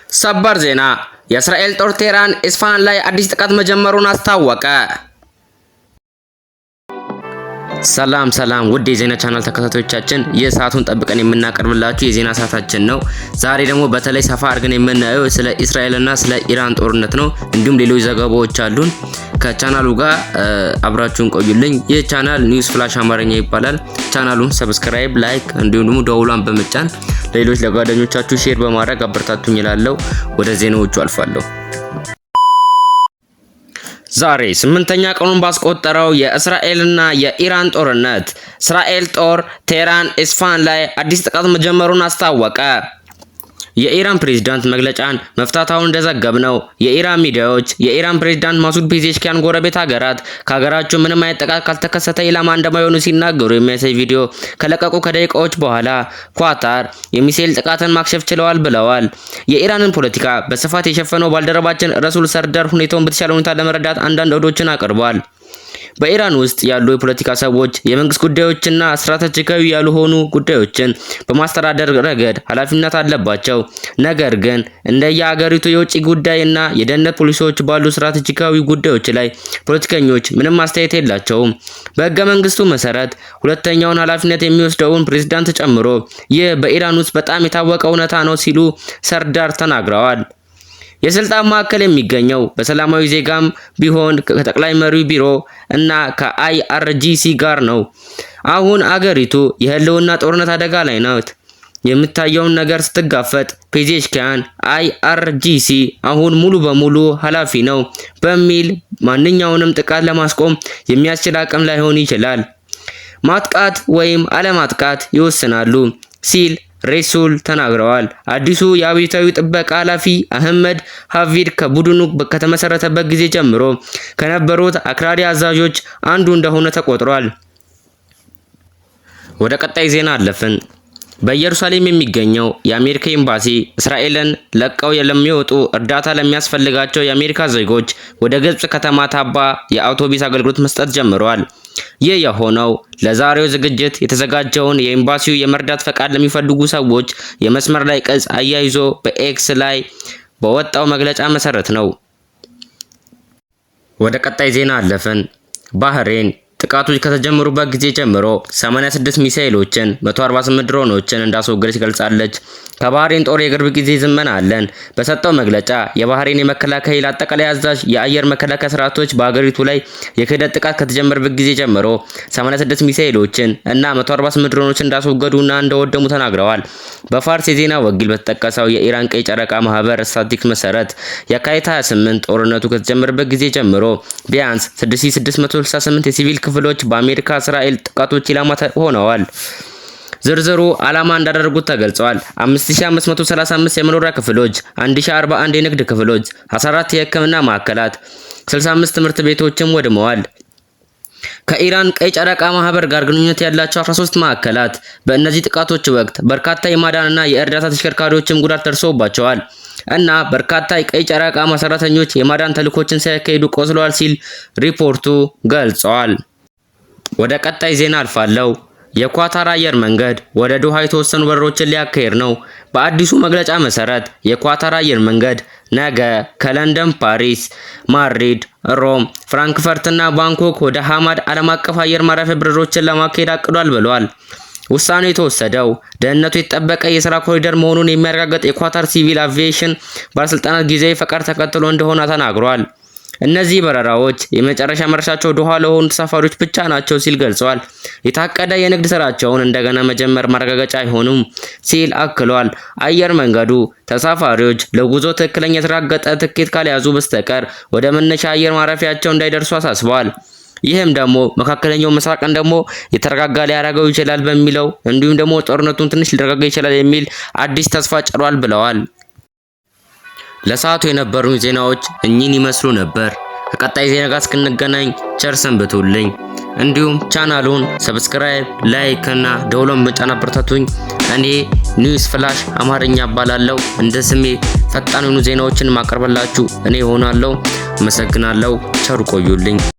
ሰበር ዜና! የእስራኤል ጦር ቴህራን ኢስፋሃን ላይ አዲስ ጥቃት መጀመሩን አስታወቀ። ሰላም ሰላም ውድ የዜና ቻናል ተከታታዮቻችን፣ ይህ ሰዓቱን ጠብቀን የምናቀርብላችሁ የዜና ሰዓታችን ነው። ዛሬ ደግሞ በተለይ ሰፋ አድርገን የምናየው ስለ እስራኤልና ስለ ኢራን ጦርነት ነው። እንዲሁም ሌሎች ዘገባዎች አሉን። ከቻናሉ ጋር አብራችሁን ቆዩልኝ። ይህ ቻናል News Flash አማርኛ ይባላል። ቻናሉን subscribe፣ like እንዲሁም ደግሞ ደውሏን በመጫን ለሌሎች ለጓደኞቻችሁ share በማድረግ አበርታቱኝ እላለሁ። ወደ ዜናዎቹ አልፋለሁ። ዛሬ ስምንተኛ ቀኑን ባስቆጠረው የእስራኤልና የኢራን ጦርነት እስራኤል ጦር ቴህራን ኢስፋሃን ላይ አዲስ ጥቃት መጀመሩን አስታወቀ። የኢራን ፕሬዝዳንት መግለጫን መፍታታውን እንደዘገብነው የኢራን ሚዲያዎች የኢራን ፕሬዝዳንት ማሱድ ፔዜሽኪያን ጎረቤት ሀገራት ከሀገራቸው ምንም አይነት ጥቃት ካልተከሰተ ኢላማ እንደማይሆኑ ሲናገሩ የሚያሳይ ቪዲዮ ከለቀቁ ከደቂቃዎች በኋላ ኳታር የሚሳኤል ጥቃትን ማክሸፍ ችለዋል ብለዋል። የኢራንን ፖለቲካ በስፋት የሸፈነው ባልደረባችን ረሱል ሰርዳር ሁኔታውን በተሻለ ሁኔታ ለመረዳት አንዳንድ አውዶችን አቅርቧል። በኢራን ውስጥ ያሉ የፖለቲካ ሰዎች የመንግስት ጉዳዮችና ስትራቴጂካዊ ያልሆኑ ጉዳዮችን በማስተዳደር ረገድ ኃላፊነት አለባቸው። ነገር ግን እንደ የአገሪቱ የውጭ ጉዳይና የደህንነት ፖሊሲዎች ባሉ ስትራቴጂካዊ ጉዳዮች ላይ ፖለቲከኞች ምንም አስተያየት የላቸውም። በህገ መንግስቱ መሰረት ሁለተኛውን ኃላፊነት የሚወስደውን ፕሬዝዳንት ጨምሮ ይህ በኢራን ውስጥ በጣም የታወቀ እውነታ ነው ሲሉ ሰርዳር ተናግረዋል። የስልጣን ማዕከል የሚገኘው በሰላማዊ ዜጋም ቢሆን ከጠቅላይ መሪው ቢሮ እና ከ IRGC ጋር ነው። አሁን አገሪቱ የህልውና ጦርነት አደጋ ላይ ናት። የምታየውን ነገር ስትጋፈጥ ፔዜሽኪያን IRGC አሁን ሙሉ በሙሉ ኃላፊ ነው በሚል ማንኛውንም ጥቃት ለማስቆም የሚያስችል አቅም ላይሆን ይችላል። ማጥቃት ወይም አለማጥቃት ይወስናሉ ሲል ሬሱል ተናግረዋል። አዲሱ የአብዮታዊ ጥበቃ ኃላፊ አህመድ ሀቪድ ከቡድኑ ከተመሰረተበት ጊዜ ጀምሮ ከነበሩት አክራሪ አዛዦች አንዱ እንደሆነ ተቆጥሯል። ወደ ቀጣይ ዜና አለፍን። በኢየሩሳሌም የሚገኘው የአሜሪካ ኤምባሲ እስራኤልን ለቀው ለሚወጡ እርዳታ ለሚያስፈልጋቸው የአሜሪካ ዜጎች ወደ ግብጽ ከተማ ታባ የአውቶቡስ አገልግሎት መስጠት ጀምሯል። ይህ የሆነው ለዛሬው ዝግጅት የተዘጋጀውን የኤምባሲው የመርዳት ፈቃድ ለሚፈልጉ ሰዎች የመስመር ላይ ቅጽ አያይዞ በኤክስ ላይ በወጣው መግለጫ መሰረት ነው። ወደ ቀጣይ ዜና አለፍን። ባህሬን ጥቃቶች ከተጀመሩበት ጊዜ ጀምሮ 86 ሚሳኤሎችን፣ 148 ድሮኖችን እንዳስወገደች ገልጻለች። ከባህሬን ጦር የቅርብ ጊዜ ዝመና አለን በሰጠው መግለጫ የባህሬን የመከላከያ ኃይል አጠቃላይ አዛዥ የአየር መከላከያ ስርዓቶች በአገሪቱ ላይ የክህደት ጥቃት ከተጀመረበት ጊዜ ጀምሮ 86 ሚሳኤሎችን እና 148 ድሮኖችን እንዳስወገዱና እንደወደሙ ተናግረዋል። በፋርስ የዜና ወኪል በተጠቀሰው የኢራን ቀይ ጨረቃ ማህበር ስታቲስቲክስ መሰረት የካቲት 28 ጦርነቱ ከተጀመረበት ጊዜ ጀምሮ ቢያንስ 6668 የሲቪል ክፍሎች በአሜሪካ እስራኤል ጥቃቶች ኢላማ ሆነዋል። ዝርዝሩ ዓላማ እንዳደረጉት ተገልጿል። 5535 የመኖሪያ ክፍሎች፣ 1041 የንግድ ክፍሎች፣ 14 የሕክምና ማዕከላት፣ 65 ትምህርት ቤቶችም ወድመዋል። ከኢራን ቀይ ጨረቃ ማህበር ጋር ግንኙነት ያላቸው 13 ማዕከላት በእነዚህ ጥቃቶች ወቅት በርካታ የማዳንና የእርዳታ ተሽከርካሪዎችም ጉዳት ደርሶባቸዋል እና በርካታ የቀይ ጨረቃ ሰራተኞች የማዳን ተልእኮችን ሲያካሂዱ ቆስለዋል ሲል ሪፖርቱ ገልጿል። ወደ ቀጣይ ዜና አልፋለሁ። የኳታር አየር መንገድ ወደ ዶሃ የተወሰኑ በረራዎችን ሊያካሂድ ነው። በአዲሱ መግለጫ መሰረት የኳታር አየር መንገድ ነገ ከለንደን፣ ፓሪስ፣ ማድሪድ፣ ሮም፣ ፍራንክፈርት እና ባንኮክ ወደ ሐማድ ዓለም አቀፍ አየር ማረፊያ በረራዎችን ለማካሄድ አቅዷል ብሏል። ውሳኔው የተወሰደው ደህንነቱ የተጠበቀ የስራ ኮሪደር መሆኑን የሚያረጋግጥ የኳታር ሲቪል አቪዬሽን ባለስልጣናት ጊዜያዊ ፈቃድ ተከትሎ እንደሆነ ተናግሯል። እነዚህ በረራዎች የመጨረሻ መድረሻቸው ዶሃ ለሆኑ ተሳፋሪዎች ብቻ ናቸው ሲል ገልጿል። የታቀደ የንግድ ስራቸውን እንደገና መጀመር ማረጋገጫ አይሆኑም ሲል አክሏል። አየር መንገዱ ተሳፋሪዎች ለጉዞ ትክክለኛ የተረጋገጠ ትኬት ካልያዙ በስተቀር ወደ መነሻ አየር ማረፊያቸው እንዳይደርሱ አሳስበዋል። ይህም ደግሞ መካከለኛው ምስራቅን ደግሞ የተረጋጋ ሊያደርገው ይችላል በሚለው እንዲሁም ደግሞ ጦርነቱን ትንሽ ሊረጋጋ ይችላል የሚል አዲስ ተስፋ ጭሯል ብለዋል። ለሰዓቱ የነበሩኝ ዜናዎች እኚህን ይመስሉ ነበር። ከቀጣይ ዜና ጋር እስክንገናኝ ቸር ሰንብቱልኝ። እንዲሁም ቻናሉን subscribe፣ like እና ደውሏን መጫን አበረታቱኝ። እኔ News Flash አማርኛ እባላለሁ። እንደ ስሜ ፈጣን የሆኑ ዜናዎችን ማቀርብላችሁ እኔ እሆናለሁ። አመሰግናለሁ። ቸር ቆዩልኝ።